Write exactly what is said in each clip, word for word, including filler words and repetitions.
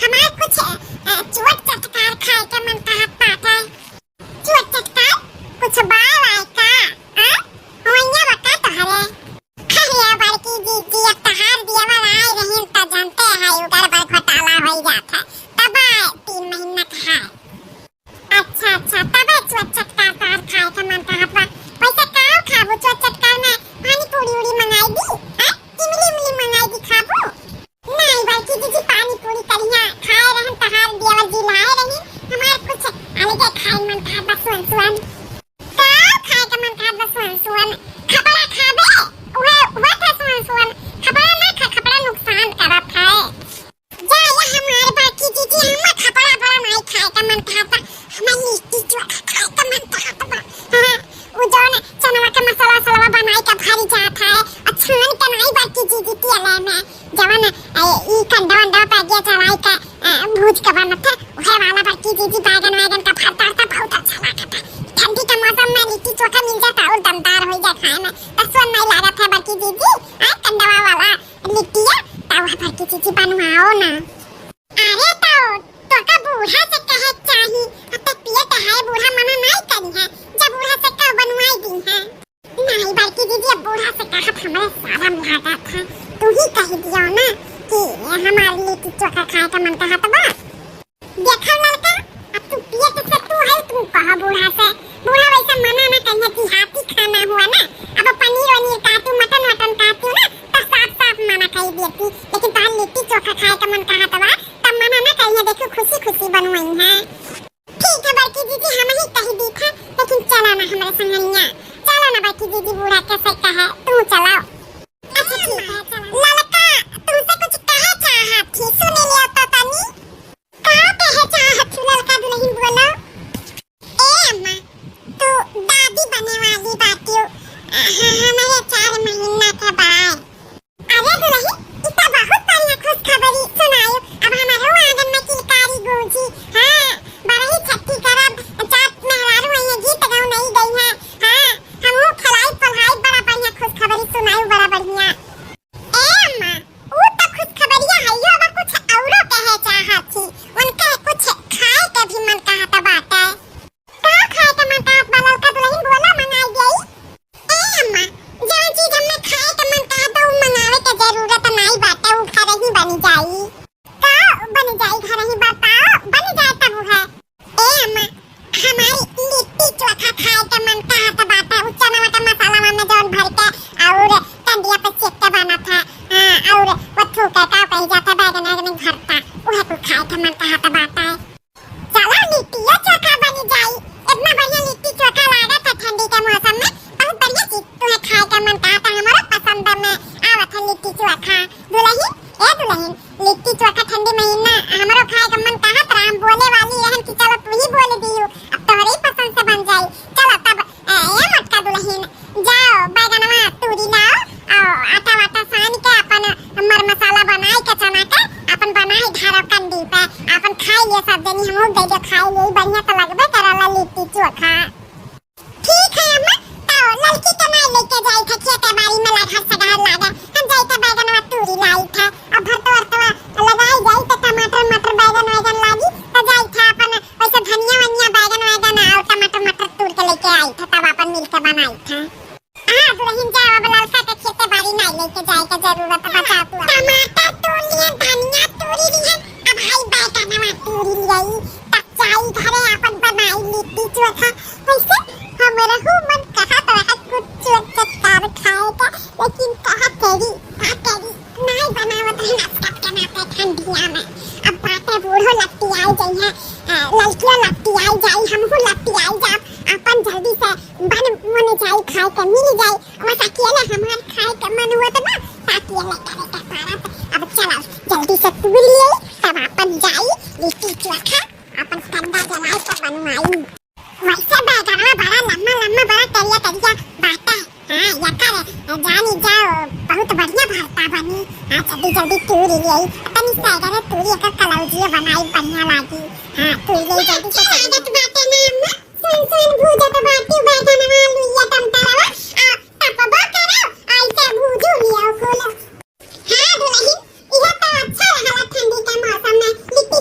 हमार कुछ, अ, चोट चटकार खाए के मन कहत बाटे। चोट चटकार? कुछ बा वाय का? आ? होइया बा का तोहरे? अरे बड़की जीजी, अब तहार दियावा आए रहीन त जानते है, उ गड़बड़ घोटाला होई जात है। तब आए तीन महीना का है। अच्छा, अच्छा, तबे चोट चटकार तोहार खाए का मन कहत बा। वैसे का खाबू चोट चटकार में? पानी पूरी उरी मंगाई दी? हैं? इमली उमली मंगाई दी खाबू? नहीं, बड़की जीजी पानी पूरी करिहा खाए रहन, तहार दियावा जिलाए रही, हमार कुछ अलगे खाए मन कहत बा, सुअन सुअन। का खाए का मन कहत बा, सुअन सुअन? खपड़ा खाबे? उहे, उहे था सुअन सुअन। खपड़ा ना खा, खपड़ा नुकसान करत है। जा, या हमार बड़की जीजी, हमें खपड़ा बड़ा नाई खाए का मन कहत बा, हमें लिट्टी चोखा खाए का मन कहत बा। हाँ, उ जौन चनवा के मसाला वसाला बनाई के भरी जात है, और छान के नाई बड़की जीजी तेले में, जवन, ए, ई कंडा वंडा पे आगे चढ़ाई के, ए, भूज के बनत है, उहे वाला बड़की जीजी बैगन वैगन का भरता उरता बहुत अच्छा लागत है। ठंडी के मौसम में लिट्टी चोखा मिल जाता और दमदार हो जाए खाए में, तो सुअन नहीं लागत है बड़की जीजी, आ कंडवा वाला लिट्टिया, तवा बड़की जीजी बनवाओ ना। अरे तो, तोका बूढ़ा से कहे चाही, अब तक पिए के है, बूढ़ा मना नहीं करी है, जब बूढ़ा से कह बनवाई दी है। नहीं बड़की जीजी, अब बूढ़ा से कहत हमरे शरम लागत है, तू ही कह दियो ना कि हमार लिट्टी चोखा खाए का मन कहत बा। देखा लड़का, अब तू पिए के से तू है, तू कह बूढ़ा से, बूढ़ा वैसे मना ना करिए, देहाती खाना हुआ ना, अब पनीर वनीर का तू, मटन वटन का तू ना, तो साफ साफ मना कर देती, लेकिन तोहार लिट्टी चोखा खाए का मन कहत बा, तब मना ना करिए, देखो खुशी खुशी बनवाई है। ठीक है बड़की जीजी, हम ही कह दी था, लेकिन चला ना हमारे संगनिया, चलो ना बड़की जीजी, बूढ़ा कैसे कहे, तू चलाओ। अच्छा ठीक है, चलो। ललका, तुमसे कुछ कहे चाहत थी, सुन लिया तो तनी। का कहे चाहत थी ललका दुल्हन, बोलो। ए अम्मा, तू दादी बने वाली बाटियो, हाँ, हमारे चार महीना के बाद। अरे दुलही, ई त बहुत बढ़िया खुशखबरी सुनायो। अब हमरो आंगन में किलकारी गूंजी। हाँ, बड़ही छट्ठी करब, चार मेहरारू आइए, गीत गौनई गई है। हाँ, हमहू खिलाई पलाई, बड़ा बढ़िया खुशखबरी सुनायो, बड़ा बढ़िया। ए अम्मा, ऊ त खुशखबरिया है यो, अब कुछ औरो कहे चाहत थी। उनके कुछ खाए के भी मन कहत बाटे। का खाए के मन कहत बा ललका दुलहिन, बोला मंगाई देई। ए अम्मा, जौन चीज हमें खाए के मन कहत बा, उ मंगावे के जरूरत नाई बाटे, उ घर ही बन जाई। का बन जाई घर ही, बताओ, बन जाए तब है। ए अम्मा, हमारी लिट्टी चोखा खाए के मन कहत बाटे, उ चना वटा मसाला में जौन भर के और कंडिया पे सेक के बनत है, हाँ, और वो थूक के का कही जाता, बैगन वैगन भरता, उहे कुल खाए के मन कहत बाटे। चला लिट्टियो चोखा बनी जाई। इतना बढ़िया लिट्टी चोखा लागत है ठंडी के मौसम में। बहुत बढ़िया चीज तुहे खाए के मन कहता, हमरो पसंद में आवत है लिट्टी चोखा। दुलहिन, ए दुलहिन, लिट्टी चोखा ठंडी महीना हमरो खाए के मन कहत रहा। हम बोले वाली रहन कि चलो तू ही बोल दियो, अब तोहरे ही पसंद से बन जाई। चलो तब, ए, ए मोटका दुलहिन, जाओ, बैगनवा तूरी लाओ, और आटा वाटा सान के अपन मर मसाला बनाई के चना के, अपन बनाई धरो कंडी पे, अपन खाई लिए सब जनी, हमहू दे दे खाई लिए, बढ़िया तो लगबे करला लिट्टी चोखा। ठीक है अम्मा, तो ललकी के मैं लेके जाई था खेते बाड़ी में, लड़हर सगहर लागे, हम जाई था बैगनवा तूरी लाई था, अब भरतवा वर्तवा लगाई जाई तो टमाटर मटर बैगन वैगन लागी, तो जाई था अपन वैसे धनिया वनिया बैगन वैगन और टमाटर मटर तूर के लेके आई था, तब अपन मिल के बनाई था। हाँ दुलहिन, जाओ, अब ललका के खेते बाड़ी नाई लेके जाए के जरूरत बा, जाओ तू। टमाटर तूर लिहन, धनिया तूरी लिहन, अब भाई बैगनवा तूरी लियाई, तब जाई घरे अपन बनाई लिट्टी चोखा। वैसे हमरहू मन कहत रहा कुछ चोट चटकार खाए का, लेकिन का करी, का करी, नाई बनावत रहे नाश्ता के नाते ठंडिया में। अब बाटे बूढ़ो लपटियाई जइहे, अ, ललकियो लपटियाई जाई, हमहू लपटियाई जाब, अपन जल्दी से बन मन जाई, खाए के मिल जाई। बस अकेले हमार खाए के मन हुआ तो ना, अकेले करे के पड़त। अब चला जल्दी से तू लिए, तब अपन जाई लिट्टी चोखा, अपन कंडा जलाई के बनवाई। वैसे बैगनवा बड़ा लम्बा लम्बा, बड़ा करिया करिया बाटे। हाँ, यकर जानी जाओ, बहुत बढ़िया भरता बनी। हाँ, जल्दी जल्दी तूरी ले आई, तनी सा अगर तूरी एकर कलौजिया बनाई, बढ़िया लागी। हाँ, तूरी ले आई जल्दी से। अच्छा लागत बाटे ना अम्मा, सुन सुन भूजत बाटी बैगनवा, लुइया टमाटरवा, आ तपबो करो, ऐसे भूजू लियो खोलो। हाँ दुलहिन, इहे तो अच्छा रहला ठंडी के मौसम में, लिट्टी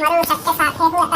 हमारे वो सबके साथ है हुआ।